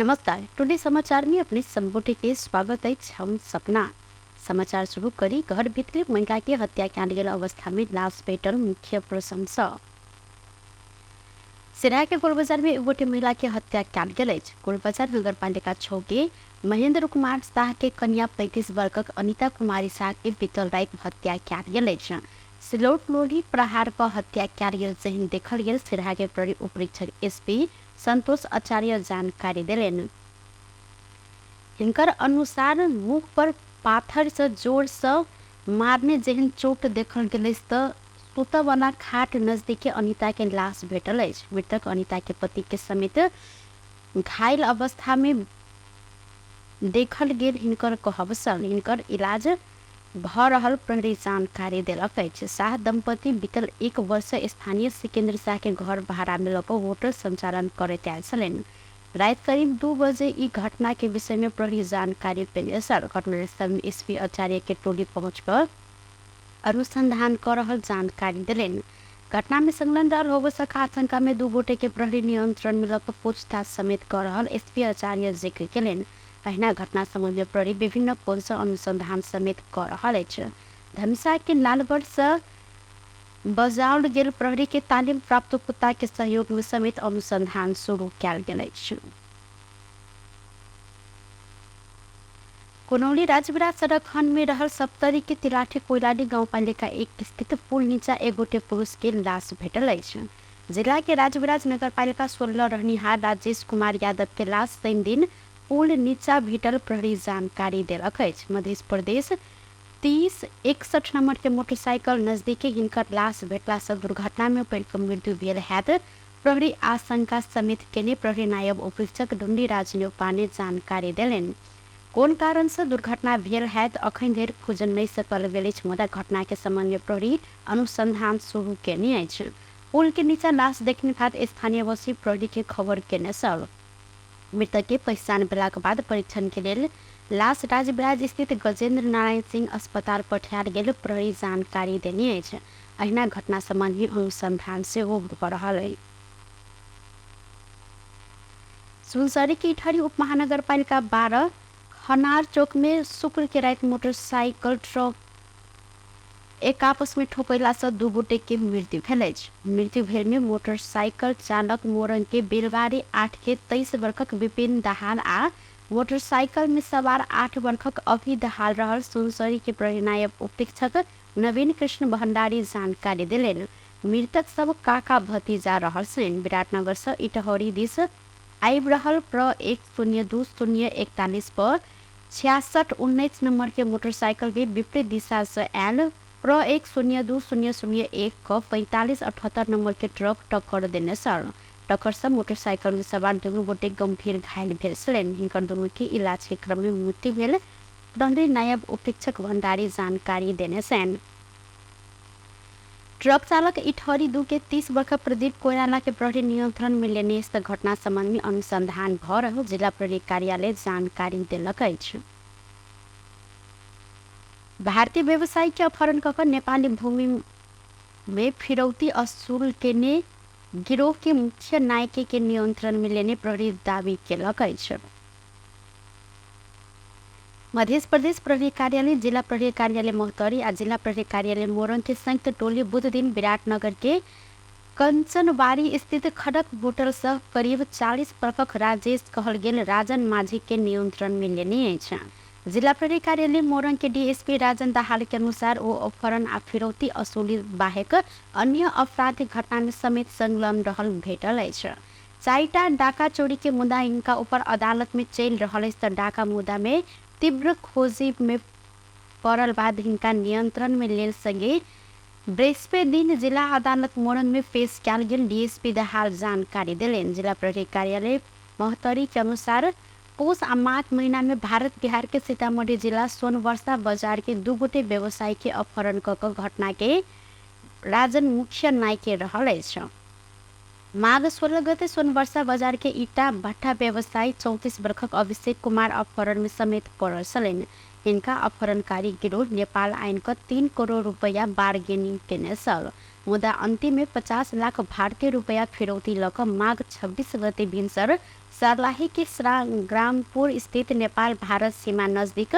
नमस्कार, टुडे समाचार में अपने सम्बोटे के स्वागत अछि। हम सपना समाचार शुरू करी। घर भित्री महिला के हत्या कयल गेल अवस्था में लाश भेटल मुख्य प्रशंसा। सिराहा के गोलबाजार में एक गोटे महिला के हत्या कयल गेल अछि। गोलबाजार नगरपालिका 6 के महेंद्र कुमार शाह के कन्या 35 वर्षक अनिता कुमारी शाह के बीतल राति हत्या कयल गेल अछि। सिलौट लोढ़ी प्रहार क हत्या कयल गेल जहन देखल गेल सिराहा के प्रहरी उपरीक्षक एसपी संतोष आचार्य जानकारी देलनि। हिनकर अनुसार मुँह पर पाथर से जोर से मारने जेहन चोट देखल गेल अछि तऽ सुतऽवला खाट नजदीके अनिता के लाश भेटल अछि। मृतक अनिता के पति के समेत घायल अवस्था में देखल गेल हिनकर कहब छल। हिनकर इलाज भऽ रहल प्रहरी जानकारी देलक अछि। शाह दंपति बीतल एक वर्ष स्थानीय सिकेन्द्र शाह के घर भाड़ा में लऽ कऽ होटल संचालन करैत आयल छलनि। राति करीब 2 बजे ई घटना के विषय में प्रहरी जानकारी पेने छल। घटनास्थल में एसपी आचार्य के टोली पहुंच कऽ अनुसंधान कऽ रहल जानकारी देलनि। घटना में संलग्न रहल होबय सक आशंका में 2 गोटे के प्रहरी नियंत्रण में लऽ कऽ पूछताछ समेत कऽ रहल एसपी आचार्य जिक्र केलनि। अहिना घटना संबंध में प्रहरी विभिन्न कोण से अनुसंधान समेत कऽ रहल अछि। धनुषा के लालगढ़ से बजाओल गेल प्रहरी के तालीम प्राप्त कुत्ता के सहयोग में समेत अनुसंधान शुरू कयल गेल अछि। कुनौली राजविराज सड़क खंड में रहल सप्तरी के तिलाठी कोइलाडी गाउँपालिका 1 स्थित पुल नीचा एक गोटे पुरुष के लाश भेटल अछि। जिला के राजविराज नगरपालिका 16 रहनिहार राजेश कुमार यादव के लाश शनि दिन पुल नीचा भेटल प्रहरी जानकारी देलक अछि। मध्य प्रदेश 3061 नंबर के मोटरसाइकिल नजदीके हिनकर लाश भेटला से दुर्घटना में पड़ि कऽ मृत्यु भेल हैत प्रहरी आशंका समेत केने प्रहरी नायब उपरीक्षक ढुंढीराज न्यौपाने जानकारी देलनि। कोन कारण से दुर्घटना भेल हैत अखन धरि खुजल नहि सकल गेल अछि, मुदा घटना के संबंध में प्रहरी अनुसंधान शुरू केने अछि। पुल के नीचा लाश देखने बाद स्थानीयवासी प्रहरी के खबर केने छल। मृतक के पहिचान भेलाक बाद परीक्षण के लेल लाश राजविराज स्थित गजेंद्र नारायण सिंह अस्पताल पठायल गेल प्रहरी जानकारी देने अछि। अहिना घटना संबंधी अनुसंधान सेहो भऽ रहल अछि। सुनसरी के इटहरी उपमहानगरपालिका 12 खनार चौक में शुक्र के राति मोटरसाइकिल ट्रक एक आपस में ठोकैला से 2 गोटे के मृत्यु भेल अछि। मृत्यु भेल में मोटरसाइकिल चालक मोरंग के बेलवारी 8 के 23 वर्षक विपिन दहाल आ मोटरसाइकिल में सवार 8 वर्षक अभि दहाल रहल सुनसरी के प्रहरी नायब उपरीक्षक नवीन कृष्ण भंडारी जानकारी देलनि। मृतक सब काका भतीजा रहल छनि। विराटनगर से इटहरी दिस आबि रहल प्र 102 041 पर 6619 नंबर के मोटरसाइकिल के विपरीत दिशा से आयल प्र 102 001 क 4578 नंबर के ट्रक टक्कर देने छल। टक्कर से मोटरसाइकिल में सवार दुनू गोटे गंभीर घायल भेल छलनि। हिनकर दुनू के इलाज के क्रम में मृत्यु भेल प्रहरी नायब उपरीक्षक भंडारी जानकारी देने छनि। ट्रक चालक इटहरी 2 के 30 वर्ष प्रदीप कोइराला के प्रहरी नियंत्रण में लेने यस घटना संबंध में अनुसंधान भऽ रहल जिला प्रहरी कार्यालय जानकारी देलक अछि। भारतीय व्यवसायी के अपहरण कऽ कऽ नेपाली भूमि में फिरौती असूल केने गिरोह के मुख्य नायक के नियंत्रण में लेने प्रहरी दावी केलक अछि। मध्य प्रदेश प्रहरी कार्यालय, जिला प्रहरी कार्यालय महोत्तरी आ जिला प्रहरी कार्यालय मोरंग के संयुक्त टोली बुध दिन विराटनगर के कंचनवारी स्थित खड़क होटल से करीब 40 वर्षक राजेश कहल गेल राजन माझी के नियंत्रण में लेने अछि। जिला प्रहरी कार्यालय मोरंग के डीएसपी राजन दाहाल के अनुसार ओ अपहरण आ फिरौती असूली बाहेक अन्य आपराधिक घटना में समेत संलग्न रहल भेटल अछि। 4टा डाका चोरी के मुद्दा हिनका ऊपर अदालत में चलि रहल अछि तऽ डाका मुद्दा में तीव्र खोजी में पड़ल बाद हिनका नियंत्रण में लेल संगे बृहस्पति दिन जिला अदालत मोरंग में पेश कयल गेल डीएसपी दाहाल जानकारी देलनि। जिला प्रहरी कार्यालय महोत्तरी के अनुसार पौष आ माघ महीना में भारत बिहार के सीतामढ़ी जिला सोनवर्षा बाजार के 2 गोटे व्यवसायी के अपहरण कऽ कऽ घटना के राजन मुख्य नायक रहल अछि। माघ 16 गते सोनवर्षा बाजार के ईटा भट्टा व्यवसायी 34 वर्षक अभिषेक कुमार अपहरण में समेत पड़ल छलनि। हिनका अपहरणकारी गिरोह नेपाल आइन कऽ 3 करोड़ रुपैया बार्गेनिंग केने छल, मुदा अंतिम में 50 लाख भारतीय रुपैया फिरौती लऽ कऽ माघ 26 गते भिनसर सर्लाही के ग्रामपुर स्थित नेपाल भारत सीमा नजदीक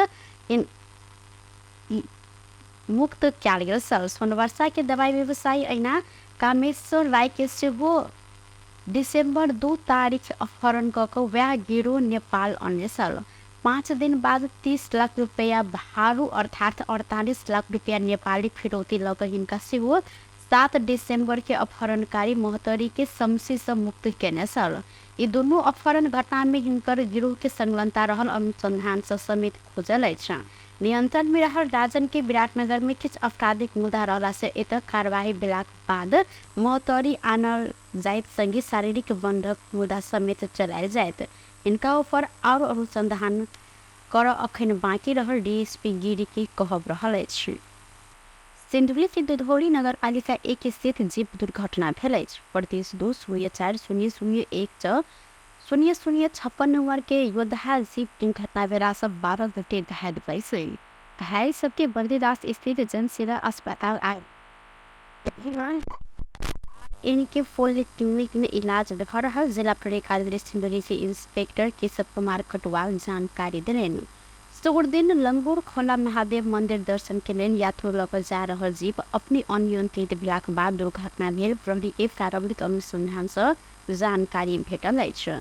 मुक्त कयल गेल छल। सोनवर्षा के दवाई व्यवसायी ऐना कामेश्वर राय के सेहो दिसंबर 2 तारीख अपहरण कऽ कऽ वएह गिरोह नेपाल अनने छल। 5 दिन बाद 30 लाख रुपैया भारू अर्थात 48 लाख रुपैया नेपाली फिरौती लऽ कऽ हिनका सेहो 7 दिसंबर के अपहरणकारी महोत्तरी के शमसी से मुक्त केने छल। ई दुनू अपहरण घटना में हिनकर गिरोह के संलग्नता रहल अनुसंधान से समेत खुजल अछि। नियंत्रण में रहल राजन के विराटनगर में किछु आपराधिक मुद्दा रहला से एतय कार्यवाही भेलाक बाद महोत्तरी आनल जाइत संगे शारीरिक बंधक मुद्दा समेत चलायल जाइत। हिनका ऊपर और अनुसंधान कर अखन बाकी रहल डीएसपी गिरी के कहब रहल अछि। सिन्धुली के दुधौली नगरपालिका 1 स्थित जीप दुर्घटना भेल अछि। प्रदेश 2 0 4 0 0 1 6 0 0 56 नंबर के योद्धा जीप दुर्घटना भेला से 12 गोटे घायल भेल। घायल सबके बर्दीदास स्थित जनसेवा अस्पताल आयल इनके पॉलिक्लिनिक में इलाज भऽ रहल जिला प्रहरी कार्यालय सिन्धुली के इंस्पेक्टर केशव कुमार कटवाल जानकारी देलनि। शुक्र दिन लंगूर खोला महादेव मंदिर दर्शन के लेल यात्रु लऽ कऽ जा रहल जीप अपने अनियंत्रित भेलाक बाद दुर्घटना भेल प्रहरी के प्रारंभिक अनुसंधान सँ जानकारी भेटल अछि।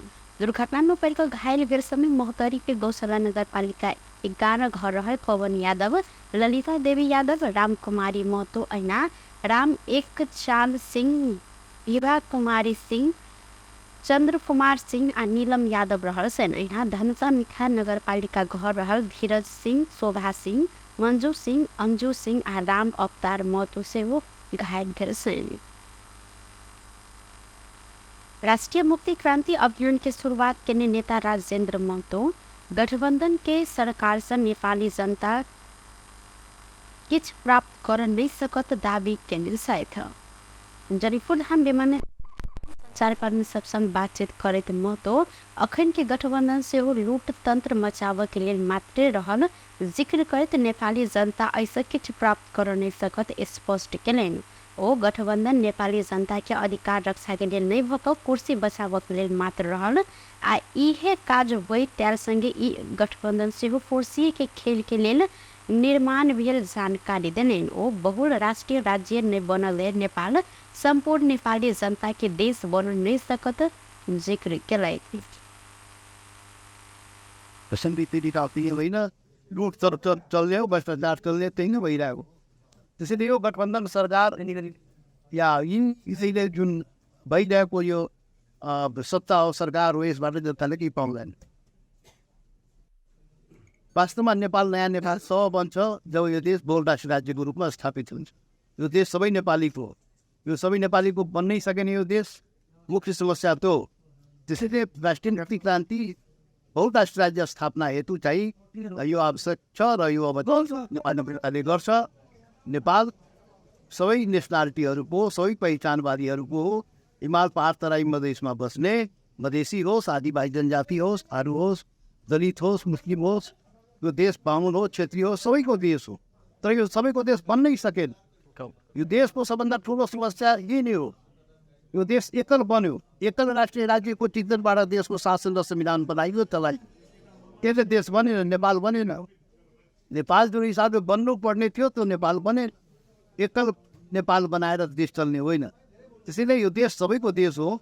दुर्घटना में पड़ि कऽ घायल भेल समय महोत्तरी के गौशाला नगरपालिका 11 घर रहल पवन यादव, ललिता देवी यादव, राम कुमारी महतो अहिना राम एक चाँद सिंह, विभा कुमारी सिंह, चंद्र कुमार सिंह आ नीलम यादव रहल छनि। अहिना धनुषा मिखा नगरपालिका घर रहल धीरज सिंह, शोभा सिंह, मंजू सिंह, अंजू सिंह आ राम अवतार महतो सेहो घायल भेल छनि। राष्ट्रीय मुक्ति क्रांति अभियान के शुरुआत केने नेता राजेंद्र महतो गठबंधन के सरकार से नेपाली जनता किछु प्राप्त कर नहीं सकत दावी केने छथि। जरीपुर धाम विमान संचारकर्मी सब संग बातचीत करैत महतो अखन के गठबंधन सेहो लूट तंत्र मचाबऽ के लेल मात्रे रहल जिक्र करैत नेपाली जनता एहिसँ किछु प्राप्त कर नहीं सकत स्पष्ट केलनि। ओ गठबंधन नेपाली जनता के अधिकार रक्षा के लेल नहीं भऽ कऽ कुर्सी बचाबऽ के लेल मात्र रहल आ इहे काज होइत त्यार संगे ई गठबंधन सेहो कुर्सी के खेल के लेल निर्माण भेल जानकारी देलनि। ओ बहुल राष्ट्रीय राज्य नहि बनल नेपाल सम्पूर्ण नेपाली जनता के देश बनल नहीं सकत जिक्र केलथि। होइन, लुट चल्ने हो, भ्रष्टाचार चल्ने, त्यही नै भइरहेको। त्यसैले यो गठबन्धन सरकार या यसैले जुन भइरहेको यो सत्ता हो, सरकार हो, यसबाट जनताले केही पाउँदैन। वास्तवमा नेपाल नयाँ नेपाल तब बन्छ जब यो देश बहुराष्ट्रिय राज्यको रूपमा स्थापित हुन्छ। यो देश सबै नेपालीको हो, यो सबै नेपालीको बन्नै सकेन यो देश, मुख्य समस्या त्यो हो। त्यसैले राष्ट्रिय मुक्ति क्रान्ति बहुराष्ट्रिय राज्य स्थापना हेतु चाहिँ यो आवश्यक छ र यो अब नेपालले गर्छ। नेपाल सबै नेसनालिटीहरूको, सबै पहिचानवादीहरूको हो। हिमाल पहाड तराई मधेसमा बस्ने मधेसी होस्, आदिवासी जनजाति होस्, थारू होस्, दलित होस्, मुस्लिम होस्, यो देश बाहुन हो, क्षेत्रीय हो, सबैको देश हो। तर यो सबैको देश बन्नै सकेन। यो देशको सबभन्दा ठुलो समस्या यही नै हो। यो देश एकल बन्यो, एकल राष्ट्रिय राज्यको चिन्तनबाट देशको शासन र संविधान बनाइयो, त्यसलाई त्यसले देश बनेन, नेपाल बनेन। नेपाल जुन हिसाबले बन्नु पर्ने थियो त्यो नेपाल बनेन। एकल नेपाल बनाएर देश चल्ने होइन। त्यसैले यो देश सबैको देश हो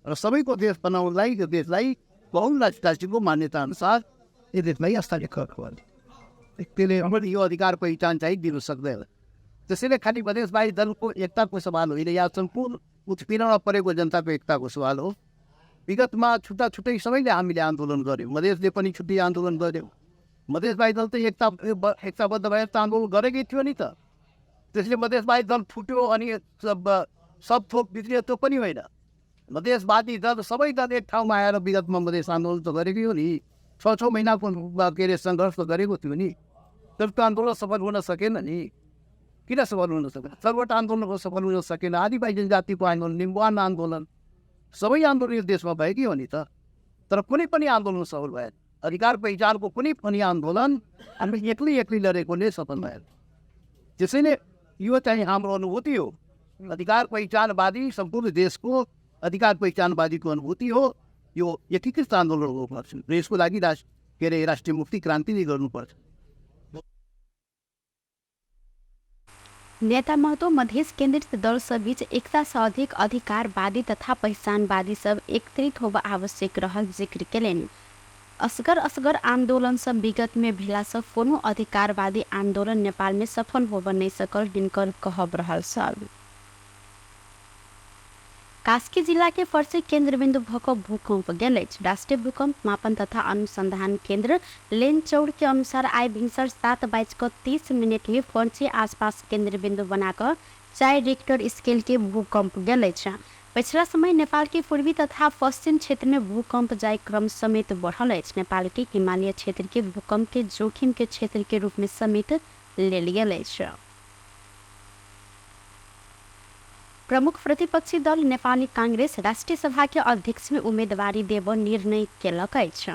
र सबैको देश बनाउनलाई यो देशलाई बहुल राष्ट्रको मान्यता अनुसार यो देशलाई स्थापित गर्नुपर्ने। त्यसले यो अधिकार पहिचान चाहिँ दिनु सक्दैन। त्यसैले खालि मधेसवादी दलको एकताको सवाल होइन, या सम्पूर्ण उत्पीडनमा परेको जनताको एकताको सवाल हो। विगतमा छुट्टा छुट्टै सबैले हामीले आन्दोलन गऱ्यौँ, मधेसले पनि छुट्टै आन्दोलन गर्यो। मधेसवादी दल त एकताबद्ध भएर त आन्दोलन गरेकै थियो नि त। त्यसले मधेसवादी दल फुट्यो अनि सब थोक बिग्रियो त्यो पनि होइन। मधेसवादी दल सबै दल एक ठाउँमा आएर विगतमा मधेस आन्दोलन त गरेकै हो नि। 6-6 महिनाको के अरे सङ्घर्ष त गरेको थियो नि, तर त्यो आन्दोलन सफल हुन सकेन नि। किन सफल हुन सकेन? सर्वोच्च आन्दोलनको सफल हुन सकेन। आदिवासी जनजातिको आन्दोलन, लिम्बुवान आन्दोलन, सबै आन्दोलन यो देशमा भएकै हो नि त। तर कुनै पनि आन्दोलन सफल भएन। अधिकार पहिचानको कुनै पनि आन्दोलन हामी एक्लै एक्लै लडेकोले सफल भएन। त्यसैले यो चाहिँ हाम्रो अनुभूति हो। अधिकार पहिचानवादी सम्पूर्ण देशको अधिकार पहिचानवादीको अनुभूति हो। यो एकीकृत आन्दोलन हुनुपर्छ र यसको लागि के अरे राष्ट्रिय मुक्ति क्रान्ति नै गर्नुपर्छ। नेता महतो मधेस केन्द्रित दल सब बीच एकता से अधिक अधिकारवादी तथा पहिचानवादी सब एकत्रित होब आवश्यक रहल जिक्र केलनि। असगर असगर आन्दोलन सब विगत में भेला से कोनो अधिकारवादी आन्दोलन नेपाल में सफल होब नहीं सकल हिनकर कहब रहल छल। कास्की जिला के फर्सी केन्द्रबिन्दु भक भूकम्प गेल अछि। राष्ट्रिय भूकम्प मापन तथा अनुसंधान केन्द्र लेनचौर के अनुसार आइ भिनसर 7:30 में फर्ची आसपास केन्द्रबिन्दु बनाकर 4 रिक्टर स्केल के भूकम्प गेल अछि। पछिला समय नेपाल के पूर्वी तथा पश्चिम क्षेत्र में भूकम्प जाय क्रम समेत बढ़ल अछि। नेपाल के हिमालय क्षेत्र के भूकम्प के जोखिम के क्षेत्र के रूप में समेत लेल गेल अछि। प्रमुख प्रतिपक्षी दल नेपाली कांग्रेस राष्ट्रिय सभा के अध्यक्ष में उम्मेदवारी देब निर्णय केलक अछि।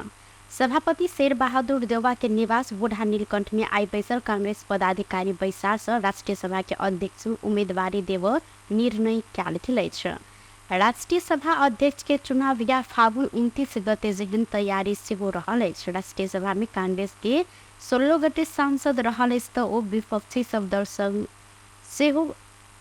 सभापति शेरबहादुर देउवा के निवास बूढ़ा नीलकंठ में आइ बैसल कांग्रेस पदाधिकारी बैसार से राष्ट्रिय सभा के अध्यक्ष में उम्मेदवारी देब निर्णय कयल गेल अछि। राष्ट्रिय सभा अध्यक्ष के चुनाव या फागुन 29 गते जेहन तैयारी सेहो रहल अछि। राष्ट्रिय सभा में कांग्रेस के 16 गते सांसद रहल अछि त ओ विपक्षी सब दल संग सेहो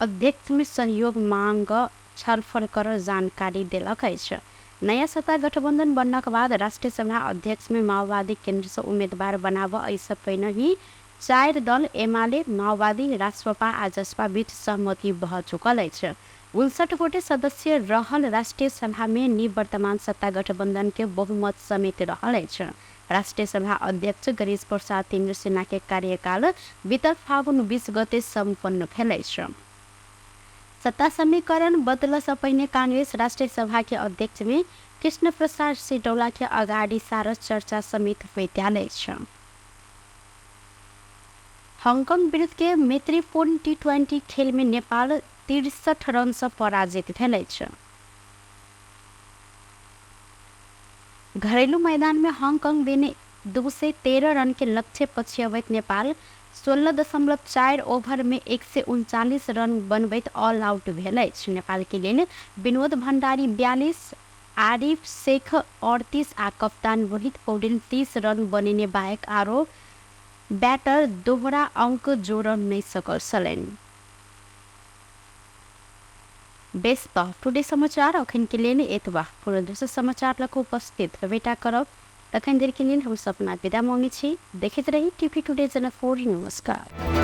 अध्यक्ष में सहयोग मांग छलफल कर जानकारी देलक अछि। नया सत्ता गठबंधन बनक बाद राष्ट्रिय सभा अध्यक्ष में माओवादी केन्द्र से उम्मीदवार बनाब एहिसँ पहिने ही 4 दल एमाले, माओवादी, रास्वपा आ जसपा बीच सहमति भऽ चुकल अछि। 59 गोटे सदस्य रहल राष्ट्रिय सभा में निवर्तमान सत्ता गठबंधन के बहुमत समेत रहल अछि। राष्ट्रिय सभा अध्यक्ष गणेश प्रसाद तिम्रसेना के कार्यकाल बीतल फागुन 20 गते सम्पन्न भेल अछि। सत्ता समीकरण बदल से पहिने कांग्रेस राष्ट्रिय सभा के अध्यक्ष में कृष्ण प्रसाद सिटौला के अगाडि सार चर्चा समेत होइत आयल अछि। हांगकांग विरुद्ध के मैत्रीपूर्ण T20 खेल में नेपाल 63 रन से पराजित भेल अछि। घरेलू मैदान में हांगकांग देने 213 रन के लक्ष्य पछिअबैत नेपाल 16.4 ओभर में 139 रन बनबैत ऑल आउट भेल अछि। नेपाल के लेल विनोद भंडारी 42, आरिफ शेख 38 आ कप्तान रोहित पौडेल 30 रन बनेने बाहेक आरो बैटर दोहरा अंक जोड़ नहीं सकल छलनि। बेस त टुडे समाचार अखन के लेल एतबा। पूर्ण दोसर समाचार लऽ कऽ उपस्थित हेबेटा करब। तखन देर के लेल हम सपना विदा मांगे छी। देखैत रही टीवी टुडे जनकपुर। नमस्कार।